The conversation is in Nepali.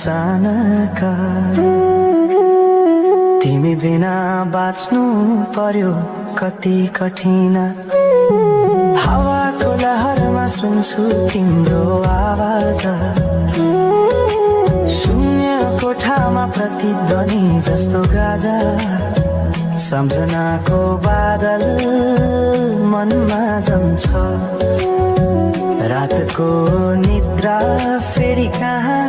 अचानक तिमी बिना बाँच्नु पर्यो कति कठिन हावाको लहरमा सुन्छु तिम्रो आवाज शून्य कोठामा प्रतिध्वनि जस्तो गाजा सम्झनाको बादल मनमा जम्छ रातको निद्रा फेरि कहाँ